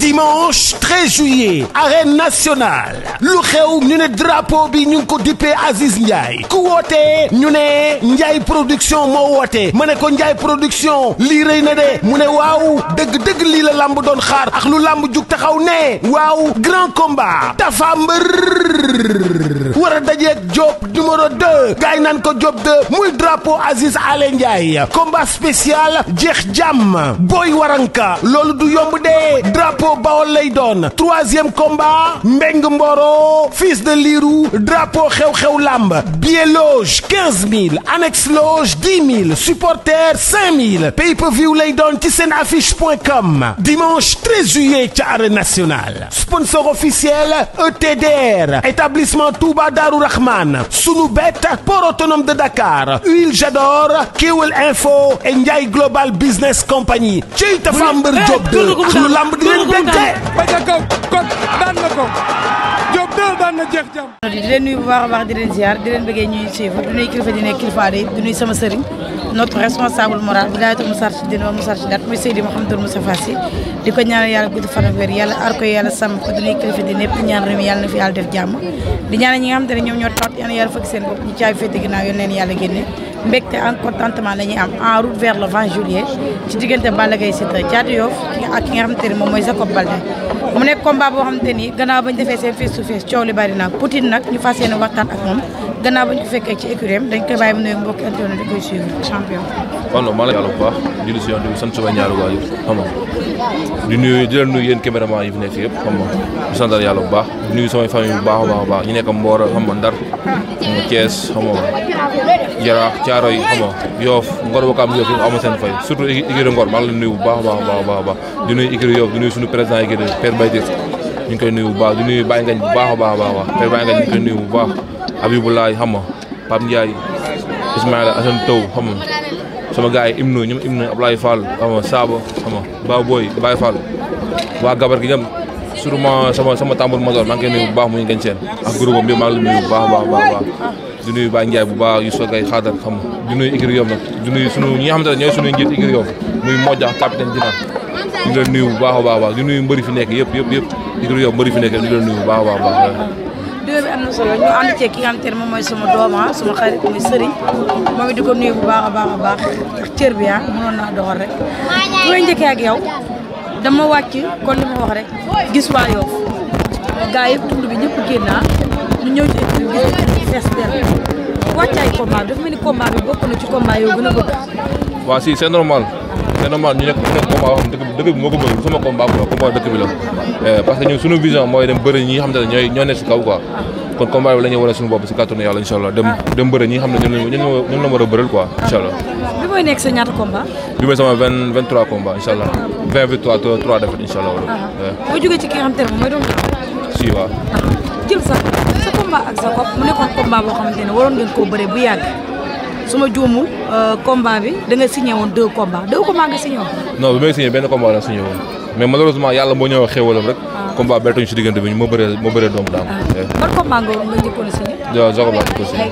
dimanche 13 juillet arène nationale lu xew ñu ne drapeau bi ñu ngi ko dippee Aziz Ndiaye ku wootee ñu ne Ndiaye production moo woote ma ne ko Ndiaye production lii rëy na de mu ne waaw dëgg-dëgg lii la lamb doon xaar ak lu lamb jug taxaw ne waaw grand combat Tapha Mbeur war a dajeeg Diop numéro 2 gaay naan ko Diop 2 muy drapeau Aziz Ale Ndiaye combat spécial jeex jàmm Boy Waranka loolu du yomb de drapeau Bawol lay doon 3e combat Mbeng Mboro fils de Lirou drapeau xew-xew lamb billet loge 15 000 annexe loge 10 000 supporter 5 000 pay-per-view lay doon ci seen affiche.com dimanche 13 juillet ca arène nationale sponsor officiel ETDR établissement Touba Darou Rahman Sunubet port autonome de Dakar Huile Jador Kewel Info et Ndiaye Global Business Company ci Tapha Mbeur Diop 2 ak lu lamb di leen bente ba ca kaw kon daan na ko Diop 2 daan na jeex jàmm di leen nuyu bu baax a baax di leen ziar di leen bëggee ñuy suivre du nuyu kilifa di nekk kilifa de du nuyu sama sëriñ notre responsable moral bi daayatul Moustarchidine wa Moustarchidaty muy Seydi Mouhamadou Moustapha Sy di ko ñaanal yàlla gudd fan ak wér yàlla aar ko yàlla sàmm ko du nuyu kilifa di nekk ñaan réew mi yàlla na fi yàlla def jàmm di ñaanal ñi nga xamante ne ñoom ñoo tawat yàlla fëgg seen bopp ñu caay féete ginnaaw yoon leen yàlla génne mbégte en contentement la ñuy am en route vers le 20 juillet ci diggante Balla Gaye Siteu Thiatou Yoff ak ki nga xamante ne moom mooy Jacob Baldé mu nekk combat boo xamante ni gannaaw bañ defee seen face to face coow li bari na Poutine nag ñu fas yéene waxtaan ak moom gannaaw bañ ko fekkee ci écurie dañ koy bàyyi mu nuyu mbokki internet di koy suivre champion. kon maa la yàlla bu baax julli si yoon di sant sama ñaari waajur xam nga di leen nuyu yéen caméraman yi fi nekk yëpp xam nga di santal yàlla bu baax di nuyu samay famille bu baax a baax ñu nekk Mboro xam nga Ndar xam nga Thiès xam nga Yaraax Caaroy xam nga Yoff Ngor Wakaam Yoff yi amu seen fay surtout écurie Ngor maa ngi leen nuyu bu baax a baax di nuyu écurie Yoff di nuyu suñu président écurie Père Mbaye Dièye ñu ngi koy nuyu bu baax di nuyu Baye Ngagne bu baax a baax Père Baye Ngagne ñu ngi koy nuyu bu baax Habiboulaye xam nga Pape Ndiaye Ismaïla Assane Taw xam nga sama gars yi Imnu ñoom Imnu Ablaye Fall xam nga Saba xam nga Ba Boy Baye Fall waa Gabar gi ñoom surtout sama tambour major maa ngi koy nuyu bu baax mu ñu gën seen ak groupe am bi maa ngi leen nuyu bu baax di nuyu Baye Ndiaye bu baax yu sogay xaadar xam nga di nuyu écurie Yoff nag di nuyu sunu ñi nga xamante ne ñooy sunu njiit écurie Yoff muy Modja capitaine Dina ñu ngi leen nuyu bu baax a baax di nuyu mbëri fi nekk yëpp écurie Yoff mbëri fi nekk ñu ngi leen nuyu bu baax a baax déwén bi am na solo ñu ànd ci ki nga xamante ne moom mooy sama doom sama xarit muy sëriñ moom it di ko nuyu bu baax a baax ndax cër bi mënoon naa doxal rek bu may njëkkee ak yow dama wàcc kon li ma wax rek gis waa Yoff gaa yëpp tund bi ñëpp génn ñu ñëw ci équipe bi fees del wàcc ay combat dafa mel ni combat bi bokk na ci combat yow gën a bëgg. waaw si c'est normal ñu nekk combat yoo xam dëkk bi moo ko bëgg sama combat combat dëkk bi la parce que ñun suñu vision mooy dem bëri ñi nga xam ne ñoo nekk si kaw quoi kon combat bi la ñuy wane suñu bopp si kàttanu yàlla incha allah dem bëri ñi nga xam ne ñun la war a bëral quoi incha allah. bi mooy nekk sa ñaata combat. bi mooy sama 23 combat incha allah 20 victoire 3 défaites incha allah. boo jógee ci ki nga xam te ne moom mooy doon si waaw. jël sa combat ak Jacob mu nekkoon combat boo xamante ne waroon ngeen koo bëree bu yàgg su ma juumul combat bi da nga signé woon 2 combats nga signé woon. non bi may signé benn combat la signé woon mais malheureusement yàlla moo ñëw xéwalam rek. combat bettuñu si diggante bi ma bëree doomu daam. ban combat nga njëkkoon a signé. waaw Jacob laa ko signé.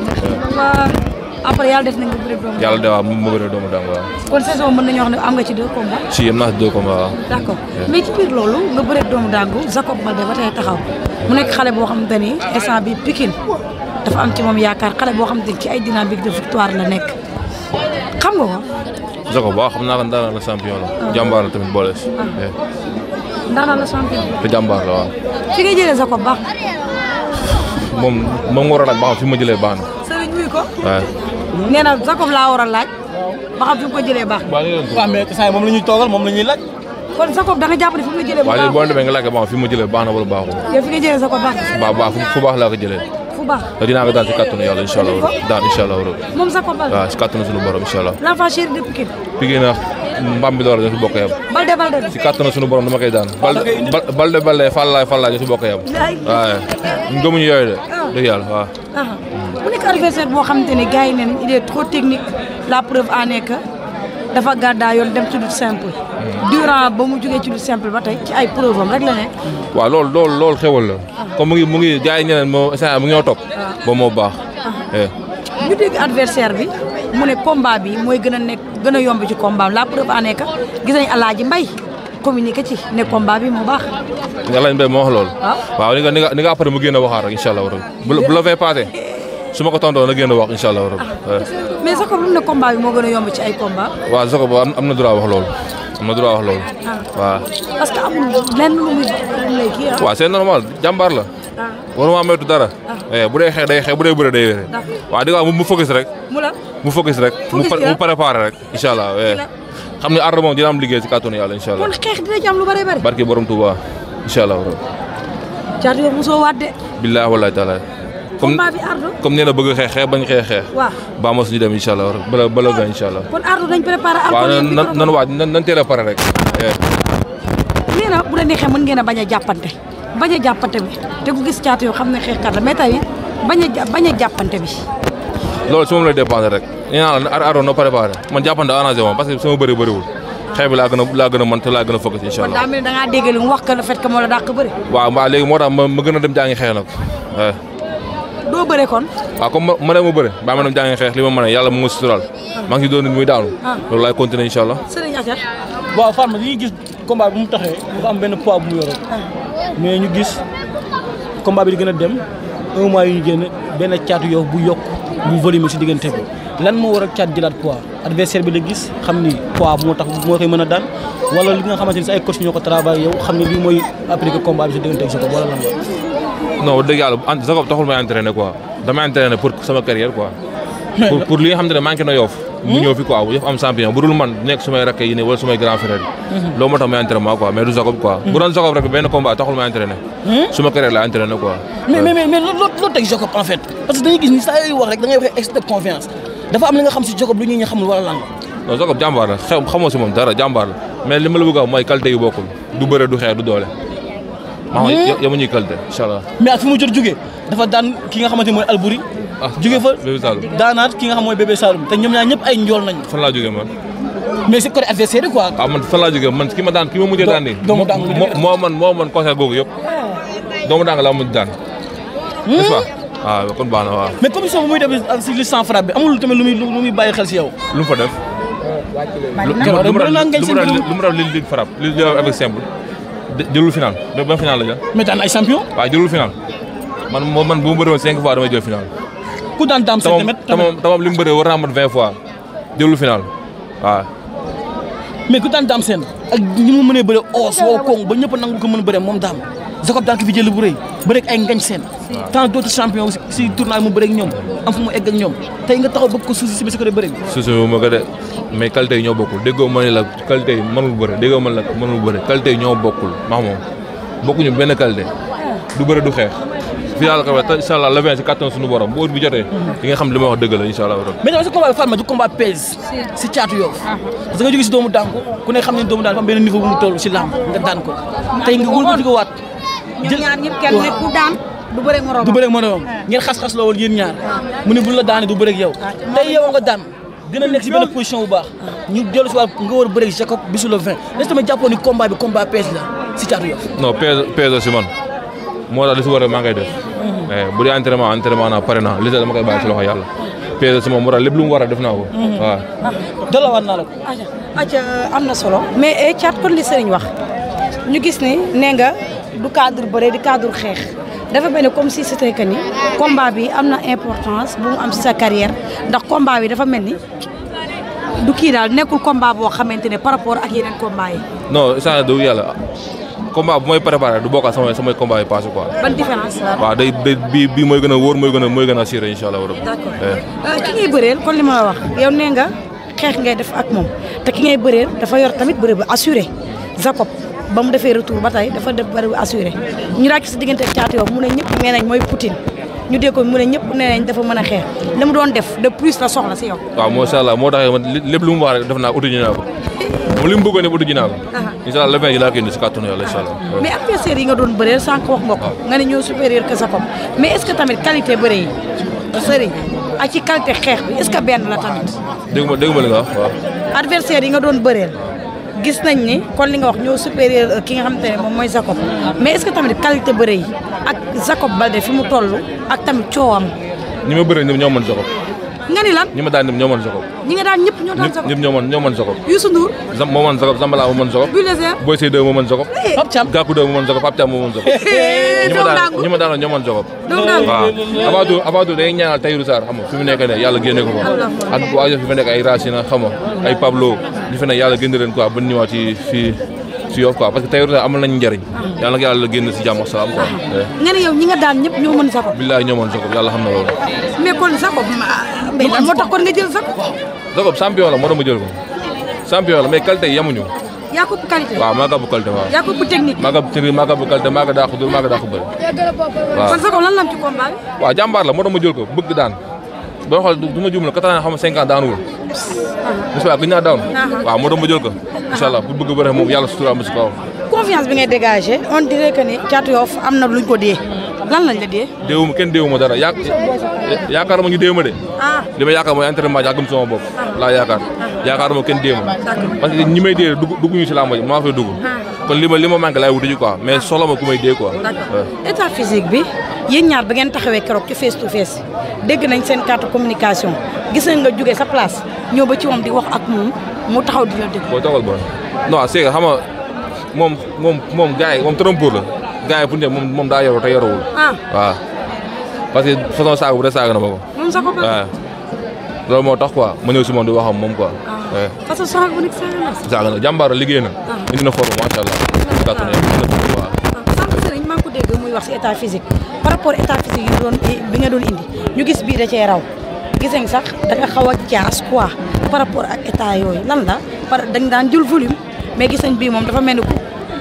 après yàlla def na nga bëree doomu daam. yàlla de waaw ma bëree doomu daam waaw. kon saison mën nañu wax ne am nga ci 2 combats. si am naa si 2 combats waaw. d'accord mais ci biir loolu nga bëree doomu daangu Jacob Baldé ba tey taxaw mu nekk xale boo xamante ni instant bi Pikine dafa am ci moom yaakaar xale boo xamante ni ci ay dynamique de victoire la nekk xam nga ko. Jacob waaw xam naa ko ndaanaan la champion la. jàmbaar la tamit boole si. ndaanaan la champion. te jàmbaar la waaw. fi nga jëlee Jacob baax moom nga war a laaj ba xam fi ma jëlee baax na. sëriñ wuy ko. waaw. nee na Jacob laa war a laaj ba xam fi mu ko jëlee baax. waaw mais saa yi moom la ñuy toogal moom la ñuy laaj. kon Jacob da nga jàpp ne fi mu jëlee. waaw léegi boo demee nga laaj ko ba xam fi ma jëlee baax na wala baaxul. yow fi nga jëlee Jacob baax na. baax fu baax laa ko jëlee. fu baax te dinaa ko daan si kàttanu yàlla incha allah daan incha allah. moom Jacob Baldé. waaw si kàttanu suñu borom incha allah. l'enfant chéri de Pikine. Pikine na mbam bi door a si bokk yam. Baldé. si kàttanu suñu borom dama koy daan. Baldé Fallaye si bokk yam. waaw ñu gëmuñu yooyu de. dëgg yàlla waaw. mu nekk adversaire boo xamante ne gars yi neen il est trop technique la preuve en est que dafa gàddaa yoon dem ci lutte simple. durant ba mu jógee ci lutte simple ba tey ci ay preuve am rek la ne. waaw loolu xewal la. comme mu ngi gars yi ñeneen moo mu ngi ñoo topp. ba moo baax. ñu dégg adversaire bi mu ne combat bi mooy gën a yomb ci combat la preuve en est que gis nañ Alaaji Mbay communiqué ci ne combat bi moo baax. nga lañ bay moo wax loolu. waaw ni nga après mu génn waxaat rek incha allah bu la fay passé su ma ko tontoo na génn wax incha allah. mais Jacob lu ne combat bi moo gën a yomb ci ay combat. waaw Jacob am na droit wax loolu. waaw. parce que amul lenn lu muy kii ah. waaw c'est normal jàmbaar la. waruma moytu dara. bu dee xeex day xeex bu dee bëre day wéré. waaw di ko mu focus rek. mu focus rek. mu préparé rek incha allah. xam ne Ardo moom dina am liggéey ci kàttanu yàlla incha allah. kon xeex dina ci am lu bari. barki borom Touba incha allah. Thiatou yow mosoo waat de. billaahi wallaahi taala. combat bi Ardo. comme nee na bëgg xeex bañ xeex. waaw ba ma suñu dem incha allah bala ga incha allah. kon Ardo dañ préparé. waaw nan waaj nan teel a pare rek. nee na bu la neexee mën ngeen a bañ a jàppante bi te ku gis Thiatou yow xam ne xeexkat la mais tamit bañ a jàppante bi. loolu si moom lay dépendre rek nee naa la Ardo na préparé man jàppante arrangé moom parce que sama bëriwul xeex bi laa gën a mën te laa gën a focus incha allah. kon daa mel ni da ngaa dégg lu mu wax que le fait que moo la dàq bëri. waaw mbaa léegi moo tax ma gën a dem jàngi xeex nag doo bëre kon. waaw comme ma dem ma bëre baa ma dem jàngi xeex li ma mën a yàlla mu sutural maa ngi si doon nit muy daanu loolu laay continuer incha allah. Serigne Atia. waaw Fatma li ñuy gis combat bi mu taxee dafa am benn poids bu mu yoroon mais ñu gis combat bi di gën a dem 1 mois yu ñu génn benn Thiatou Yoff bu yokk bu volume si diggante bi lan moo war a Thiatou jëlaat poids adversaire bi la gis xam ni poids moo tax moo koy mën a daan wala li nga xamante ni si ay coach ñoo ko travaillé yow xam ni lii mooy appliquer combat bi si diggante ak Jacob wala lan la. non dëgg yàlla Jacob taxul may entraîner quoi damay entraîner pour sama carrière quoi. pour li nga xam ne manqué na Yoff mu ñëw fi quoi Yoff am champion bu dul man nekk sumay rakk yi ne wala sumay grand frère yi loolu moo tax may entraînement quoi mais du Jacob quoi bu doon Jacob rek benn combat taxul may entraîner suma carrière la entraîner quoi. mais loo teg Jacob en fait parce que dañuy gis ni saa yooyu wax rek da ngay wax excès de confiance dafa am li nga xam si Jacob lu ñuy xamul wala lan la. non Jacob jàmbaar la xamoo si moom dara jàmbaar la mais li ma la bëgg a wax mooy qualité yu bokkul du bëre du xeex du doole. maa ngi yama ñuy qualité incha allah. mais ak fi mu jot jógee dafa daan ki nga xamante mooy Albouri. jóge fa daanaat ki nga xam mooy Bébé Saloum te ñoom ñaar ñëpp ay njool nañu. fan laa jógee man. mais c'est côté adversaire quoi. waaw man fan laa jógee man ki ma mujjee daan nii. moo man conseil googu yëpp. doomu daan laa mujj daan. n'est-ce pas waaw kon baax na waaw. mais commission bu muy def si li sans frappe bi amul tamit lu muy bàyyi xel si yow. lu mu fa def. lu mu def li frappe li avec simple. jëlul final ba final la jël. mais daan ay champion. waaw jëlul final man bu ma bëriwoon 5 fois damay jël final. ku daan daam seen tamit li mu bëree war naa mat 20 fois jëlul final waaw. mais ku daan daam seen ak ñi mu mënee bëree os woo koŋ ba ñëpp nangu ko mën a bëree moom daam Jacob daan ki fi jël bu rëy bëreeg ay ngañ seen. tant d'autres champions si tournoi mu bëreeg ñoom am fu mu egg ak ñoom tey nga taxaw bëgg ko suusi si côté bëre bi. suusi ma ko de mais qualité yi ñoo bokkul déggoo ma ne la qualité yi mënul bëre déggoo ma ne la mënul bëre qualité yi ñoo bokkul max moom bokkuñu benn qualité du bëre du xeex. fi yàlla ko waxee incha allah le 20 si kattan suñu borom bu heure bi jotee di nga xam li ma wax dëgg la incha allah. mais dama si combat bi Fatma du combat pèse si Thiatou Yoff parce que nga jóge si doomu daan ko ku ne xam ne doomu daan am benn niveau bu mu toll si làmb nga daan ko tey nga wëlbati ko waat. ñoom ñaar ñëpp kenn ne ku daan du bëreeg moromam du bëreeg moromam ngeen xas-xas la woon yéen ñaar mu ne bu la daanee du bëreeg yow tey yow nga daan gën a nekk si benn position bu baax ñu dellu si waat nga war a bëreeg Jacob bisu le 20 est-ce que tamit jàppoon ni combat bi combat pèse la si Thiatou Yoff. non pèse si man moo tax li si war a maa ngay def bu dee entraînement naa pare naa li dama koy bàyyi si loxo yàlla pèse si moom moo tax lépp lu mu war a def naa ko waaw. dalawaat naa la ko. aca am na solo mais Thiat kon li Serigne wax ñu gis ni nee nga du cadre bëre di cadre xeex dafa mel ni comme si c'était que ni combat bi am na importance bu mu am si sa carrière ndax combat bi dafa mel ni du kii daal nekkul combat boo xamante ne par rapport ak yeneen combat yi. non saa du yàlla combat bu may préparé du bokk ak samay combat yi passé quoi. ban différence la. waaw day bii mooy gën a wóor mooy gën a assuré incha allah. d'accord ki ngay bëreel kon li ma la wax yow nee nga xeex ngay def ak moom te ki ngay bëreel dafa yor tamit bëre bu assuré Jacob. ba mu defee retour ba tey dafa def bari assuré ñu daal ci sa diggante ak Thiatou Yoff mu ne ñëpp nee nañ mooy Poutine ñu dégg ko mu ne ñëpp nee nañ dafa mën a xeex li mu doon def de plus la soxla si yow. waaw macha allah moo tax lépp lu mu wax rek def naa uti ji naa ko moom li mu bëggoon yëpp uti ji naa ko. incha allah le 20 ji laa koy indi si kàttanu yàlla incha allah. mais adversaire yi nga doon bëreel sànq wax nga ko nga ne ñoo supérieur que Jacob mais est ce que tamit qualité bëre yi sëriñ ak ci qualité xeex bi est ce que benn la tamit. dégg ma li nga wax waaw. adversaire yi nga doon bëreel. gis nañ ni kon li nga wax ñoo supérieur ki nga xamante ne moom mooy Jacob mais est-ce que tamit qualité bëre yi ak Jacob Baldé fi mu toll ak tamit coowam. ñi ma bëre ñoom ñoo mën Jacob. nga ni lan ñi ma daan ñëpp ñoo mën Jacob ñi nga daan ñëpp ñoo daan Jacob ñëpp ñoo mën Jacob Youssou Ndour moo mën Jacob Zambala moo mën Jacob Bulldozer Boy Sey 2 moo mën Jacob Pape Thiam Gakou 2 moo mën Jacob Pape Thiam moo mën Jacob ñi ma daan ñoo mën Jacob waaw avant tout dañuy ñaanal Tahirou Sarr xam nga fi mu nekk ne yàlla génne ko fa ak waa fi fa nekk ay Racina xam nga ay Pablo ñu fi ne yàlla génne leen quoi ba ñëwaat ci fii si Yoff quoi parce que Tahirou Sarr amal nañu njëriñ yàlla nag yàlla génn si jàmm ak salaam quoi nga ne yow ñi nga daan ñëpp ñoo mën Jacob billaay ñoo mën Jacob yàlla xam na loolu mais kon Jacob mais lan moo tax kon nga jël Jacob Jacob champion la moo tax ma jël ko champion la mais qualité yi yamuñu yaa ko ëpp qualité waaw maa ko ëpp qualité waaw yaa ko ëpp technique maa ko ëpp technique maa ko ëpp qualité maa ko daax dur maa ko daax bëri waaw kon Jacob lan la am ci combat bi waaw jàmbaar la moo tax ma jël ko bëgg daan boo xool du ma juum la 4 ans xam nga 5 ans daanuwul n'est-ce pas gëj naa daanu waaw moo tax ma jël ko incha allah pour bëgg bëre moom yàlla sutura ma si kaw confiance bi ngay dégagé on dirait que ni Thiatou Yoff am na luñ ko dee lan lañ la dee déewuma kenn déewuma dara yaakaar ma ñu déew ma de li ma yaakaar mooy entraînement ak gëm sama bopp laa yaakaar ma kenn déew ma parce que ñi may dee dugguñu si làmb ji maa fay dugg kon li ma manqué laay wuti ji quoi mais soxla ma ku may dee quoi état physique bi yéen ñaar ba ngeen taxawee keroog ci face to face dégg nañ seen carte communication gis nañ nga jógee sa place ñëw ba ci moom di wax ak moom mu taxaw di la dégg boo toogal bon non c'est que xam nga moom gars yi moom trompeur la gars yi pour ne moom daa yoroo te yorowul waaw parce que façon saaga bu dee saaga na ma ko moom sa ko waaw loolu moo tax quoi ma ñëw si moom di waxam moom quoi façon saaga bu nekk saaga na jàmbaar liggéey na indi na forme macha allah gàttu ne waaw sànq sëriñ maa ngi ko dégg muy wax si état physique par rapport état physique bi nga doon indi ñu gis bii da cee raw gis nañ sax da nga xaw a caas quoi par rapport ak état yooyu lan la dañ daan jël volume mais gis nañ bii moom dafa mel ni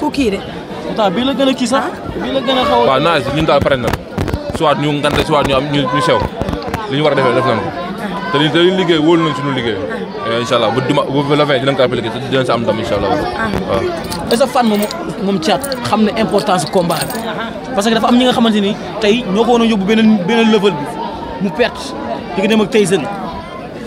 ku kii de pourtant bii la gën a kii sax bii la gën a xaw a waaw naa ñun daal pare na soit ñu ngante soit ñu am ñu sew li ñu war a defee def nañ ko te li liggéey wóolu nañ suñu liggéey incha allah bu la fin dinañ ko appliqué dinañ si am ndam incha allah waaw est-ce que fan moom Thiat xam ne importance combat bi parce que dafa am ñi nga xamante ni tey ñoo ko war a yóbbu beneen level bi mu perte di nga dem ak Tyson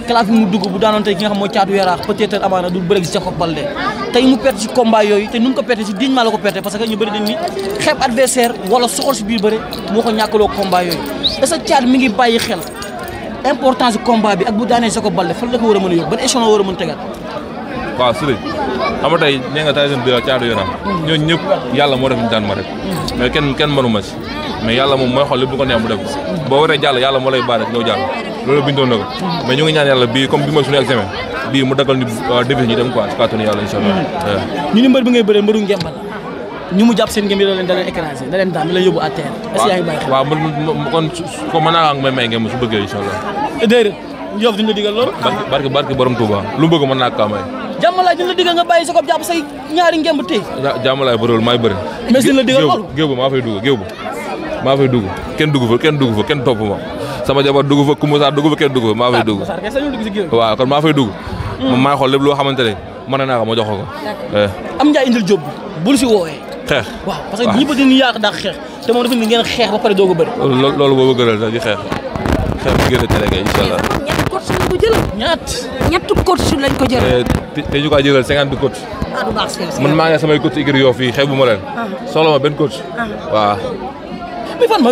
classe bi mu dugg bu daanoon tey ki nga xam mooy Thiatou Yarakh peut-être amaana du bëre si Jacob Baldé tey mu perte si combat yooyu te nu mu ko perte si dignement la ko perte parce que ñu bëri dañ ni xeeb adversaire wala soxol si biir bëre moo ko ñàkkaloo combat yooyu est-ce que Thiat mi ngi bàyyi xel importance combat bi ak bu daanee Jacob Baldé fan la ko war a mën a yóbbu ban échelon la war a mën a tegaat waaw sëriñ xam nga tey nee nga Tyson 2 Thiatou Yarakh ñooñu ñëpp yàlla moo def ñu daan ma rek mais kenn mënu ma si mais yàlla moom mooy xool lépp lu ko neex mu def boo waree jàll yàlla moo lay baal rek ñëw jàll loolu bindoon na ko mais ñu ngi ñaan yàlla bii comme bi mooy suñu examen bii mu daggal ñu défi ñu dem quoi si kàttanu yàlla incha allah ñu ni mbër bi ngay bëree mbëru ngembal ñu mu jàpp seen ngëm yi da leen écrasé da leen daan da leen yóbbu à terre est-ce que yaa ngi bàyyi xel waaw kon mën naa may ngemb su bëggee incha allah déedéet Yoff duñ la digal loolu barke borom Touba lu mu bëgg mën naa kaa may jàmmalaay duñ la digal nga bàyyi Jacob jàpp say ñaari ngemb tey jàmmalaay bëriwul maay bëri mais duñ la digal loolu géew ba maa fay dugg kenn dugg fa kenn topp ma sama jabar dugg fa Koumoussa dugg fa kenn dugg fa maa fay dugg waaw kon maa fay dugg moom maay xool lépp loo xamante ne mën naa ko ma jox ko am njaay indil jóob bul si woowee xeex waaw parce que ñi bëgg ni yaak daak xeex te moom dafa ni ngeen xeex ba pare doog a bëri loolu boobu gënal sax di xeex bi gën a télé kay incha allah ñetti coach lañ ko jël ñetti coach lañ ko jël te ñu ko jëlal 50 coach du baax man maa ngi samay coach igri Yoff fii xeebu ma leen soxla ma benn coach waaw mais fan ma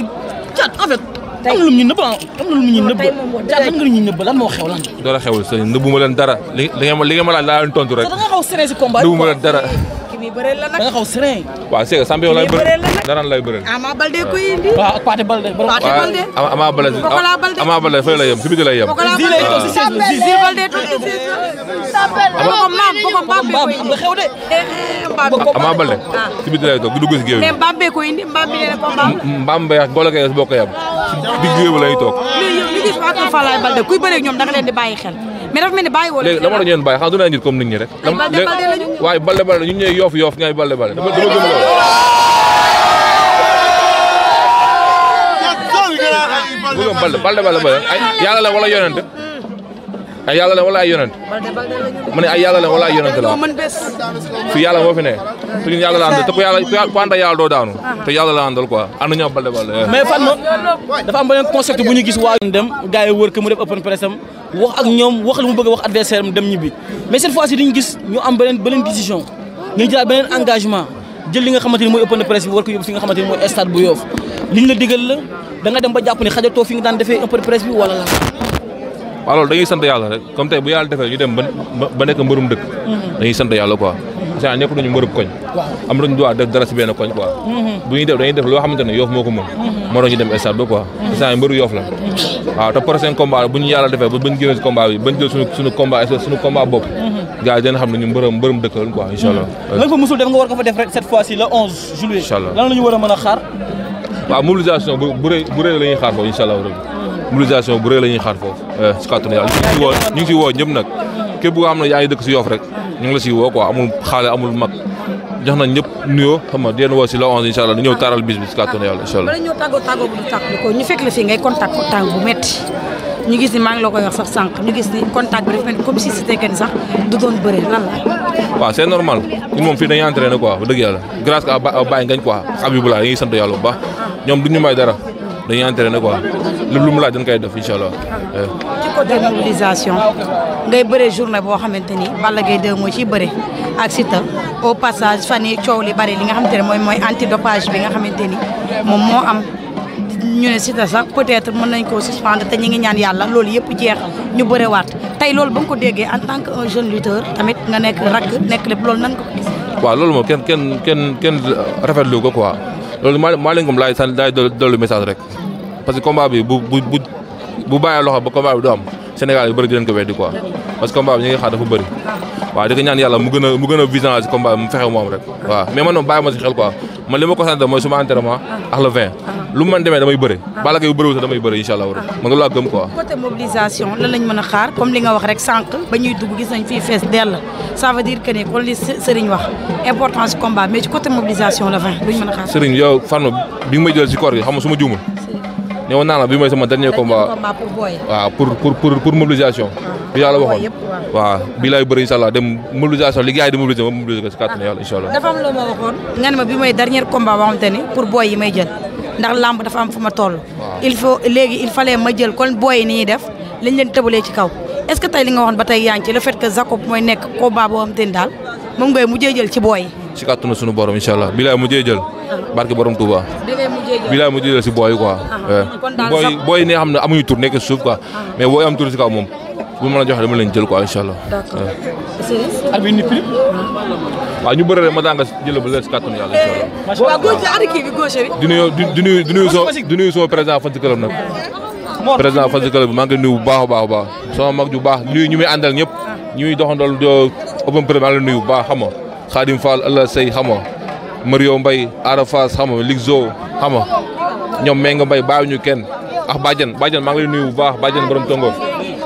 Thiat en fait am na lu ñu nëbb Thiat lan nga ñu nëbb lan moo xew lan dara xewul sëñ nëbbu ma leen dara li nga ma laaj laa leen tontu rek da nga xaw serein si combat nëbbu ma leen dara da nga xaw serein waaw c'est que champion lay bëre daraan lay bëre Ama Baldé koy indi waaw ak Pathé Baldé Ama Baldé fay lay yem si biti lay yem mbaam am nga xew de Ama Baldé si biti lay toog du dugg si géew mais mbaam bee koy indi mbaam bi nee na ko mbaam bay boole kay bokk yam si digg géew lay toog ñu gis waa Kër Falaye Baldé kuy bëre ñoom da nga leen di bàyyi xel mais dafa mel ni bàyyi wala léegi dama la ñeen bàyyi xam du naa nit comme nit ñi rek waaye Baldé ñu ñëw Yoff ngay Baldé dama gëm loolu Baldé ay yàlla la wala yonent ay yàlla la wala ay yonent ma ne ay yàlla la wala ay yonent la fi yàlla moo fi ne te ñun yàlla la àndal te ku ànd yàlla doo daanu te yàlla la àndal quoi ànd ñoo Baldé mais fan ma dafa am beneen concept bu ñu gis waa dem gars yi wër ko mu def open press am wax ak ñoom wax li mu bëgg a wax adversaire am dem ñibbi mais cette fois ci dañu gis ñu am beneen décision ñu jëlaat beneen engagement jël li nga xamante ni mooy open press bi war ko yóbbu fi nga xamante ni mooy stade bu Yoff liñ la digal la da nga dem ba jàpp ni xajatoo fi nga daan defee open press bi wala la alors dañuy sant yàlla rek comme tey bu yàlla defee ñu dem ba nekk mbërum dëkk dañuy sant yàlla quoi saa nekk nañu mbërëb koñ am nañu droit def dara si benn koñ quoi bu ñuy def dañuy def loo xamante ne Yoff moo ko moom moo tax ñu dem stade ba quoi saa mbëru Yoff la waaw te prochain combat bu ñu yàlla defee ba bañ génne si combat bi bañ jël suñu combat bopp gars yi dina xam ne ñu mbërëm dëkk lañ quoi incha allah la nga fa musul def nga war ko fa def rek cette fois ci le 11 juillet incha allah lan la ñu war a mën a xaar waaw mobilisation bu rëy la ñuy xaar foofu incha allah mobilisation bu rëy la ñuy xaar foofu si kàttanu yàlla ñu ngi si woo ñëpp nag képp koo xam ne yaa ngi dëkk si Yoff rek ñu ngi la si woo quoi amul xaale amul mag jox nañ ñëpp nuyoo xam nga di leen woo si la 11 incha allah di ñëw taaral bis bi si kàttanu yàlla incha allah. bala ñëw tàggoo bu du tàggu ko ñu fekk la fii ngay contact bu métti ñu gis ni maa ngi la koy wax sax sànq ñu gis ni contact bi dafa mel comme si c'était que ni sax du doon bëre lan la. waaw c'est normal ñun moom fii dañuy entraîné quoi ba dëgg yàlla grâce à Baye Ngagne quoi Habibullah dañuy sant yàlla bu baax ñoom duñu may dara dañuy entraîné quoi lu mu laaj dañ koy def incha allah. ci côté mobilisation ngay bëree journée boo xamante ni Balla Gaye 2 moo ciy bëre ak Siteu au passage fan yii coow li bari li nga xamante ne mooy antidopage bi nga xamante ni moom moo am ñu ne Siteu sax peut-être mën nañ koo suspendre te ñi ngi ñaan yàlla loolu yëpp jeex ñu bërewaat tey loolu ba nga ko déggee en tant que un jeune lutteur tamit nga nekk rakk nekk lépp loolu nan nga ko gis. waaw loolu moom kenn rafetlu ko quoi loolu maa leen ko laay sant laay dolli message rek parce que combat bi bu bàyyee loxo ba combat bi du am Sénégal yu bëri di leen ko weddi quoi parce que combat bi ñu ngi xaar dafa bëri waaw di ko ñaan yàlla mu gën a vigilant si combat bi mu fexe moom rek waaw mais man moom bàyyi ma si xel quoi man li ma ko sant mooy suma entraînement ak le 20 lu mu mën demee damay bëri Balla Gaye bu bëriwul sax damay bëri incha allah man nga laa gëm quoi. côté mobilisation lan lañ mën a xaar comme li nga wax rek sànq ba ñuy dugg gis nañ fii fees dell ça veut dire que ni kon li Serigne wax importance combat mais ci côté mobilisation le 20 luñ mën a xaar. Serigne yow fan bi nga may jël si koor gi xam nga su ma juumul ñëwoon naa la bi mooy sama dernier combat pour boy. waaw pour mobilisation. bi yàlla waxoon waaw bii laay bëri incha allah dem mobilisation li gars yi di mobiliser ma mobiliser ko si kàttanu yàlla incha allah. dafa am loo ma waxoon nga ne ma bi mooy dernier combat boo xamante ni pour boy yi may jël ndax lamb dafa am fu ma toll. il fallait ma jël kon boy yi ni ñuy def lañ leen tëbalee ci kaw est-ce que tey li nga waxoon ba tey yaa ngi ci le fait que Jacob mooy nekk combat boo xamante ni daal moom ngay mujjee jël ci boy yi. si kàttanu suñu borom incha allah bii laay mujjee jël. barke borom Touba. bii laay mujjee jël si boy yi quoi. boy yi ne xam ne amuñu tur nekk suuf quoi mais booy am tur si kaw moom bu ma la joxe dama leen jël quoi incha allah. waaw ñu bëre rek ma danga jël ba leen si kàttanu yàlla incha allah. waaw gauche bi kii bi gauche bi. di nuyu sama président fan si club nag. président fan si club bi maa ngi nuyu bu baax a baax sama mag ju baax nuyu ñu muy àndal ñëpp ñuy doxandool open presse maa ngi leen nuyu bu baax xam nga Khadim Fall Allah Sey xam nga Mario Mbaye Ada Fass xam nga Ligzo xam nga ñoom Menga Mbaye bàyyi ñu kenn ak Badiane maa ngi leen nuyu bu baax Badiane borom Tongo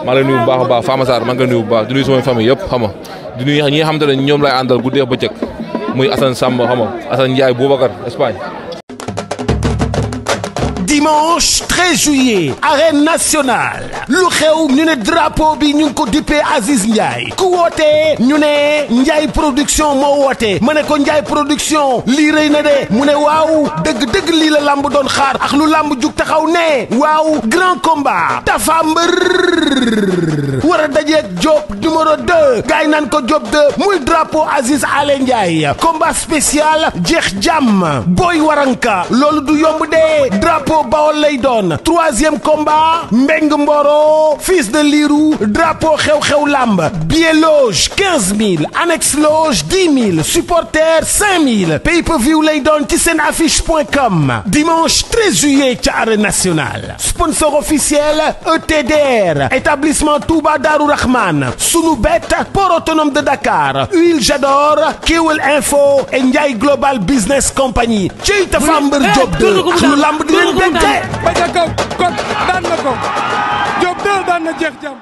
maa ngi leen nuyu bu baax a baax Fama Sarr maa ngi leen nuyu bu baax di nuyu sama famille yëpp xam nga di nuyu ñi nga xamante ne ñoom lay àndal guddi ak bëccëg muy Assane Samb xam nga Assane Ndiaye Boubacar Espagne. Dimanche 13 juillet arène nationale lu xew ñu ne drapeau bi ñu ngi ko dippee Aziz Ndiaye ku woote ñu ne Ndiaye production moo woote ma ne ko Ndiaye production lii rëy na de mu ne waaw dëgg lii la lamb doon xaar ak lu lamb jug taxaw ne waaw grand combat Tapha Mbeur war a dajeeg Diop numéro 2 gars yi naan ko Diop 2 muy drapeau Aziz Ale Ndiaye combat spécial jeex jàmm Boy Waranka loolu du yomb de drapeau Bawol lay doon 3e combat Mbeng Mboro fils de Lirou drapeau xew-xew lamb billet loge 15 000 annexe loge 10 000 supporter 5 000 pay-per-view lay doon ci seen affiche.com dimanche 13 juillet ca arène nationale sponsor officiel ETDR établissement Touba Darou Rahman Sunubet port autonome de Dakar Huile Jador Kewel Info et Ndiaye Global Business Company ci Tapha Mbeur Diop 2 ak lu lamb di leen denc ba ca kaw kon daan na ko Diop 2 daan na jeex jàmm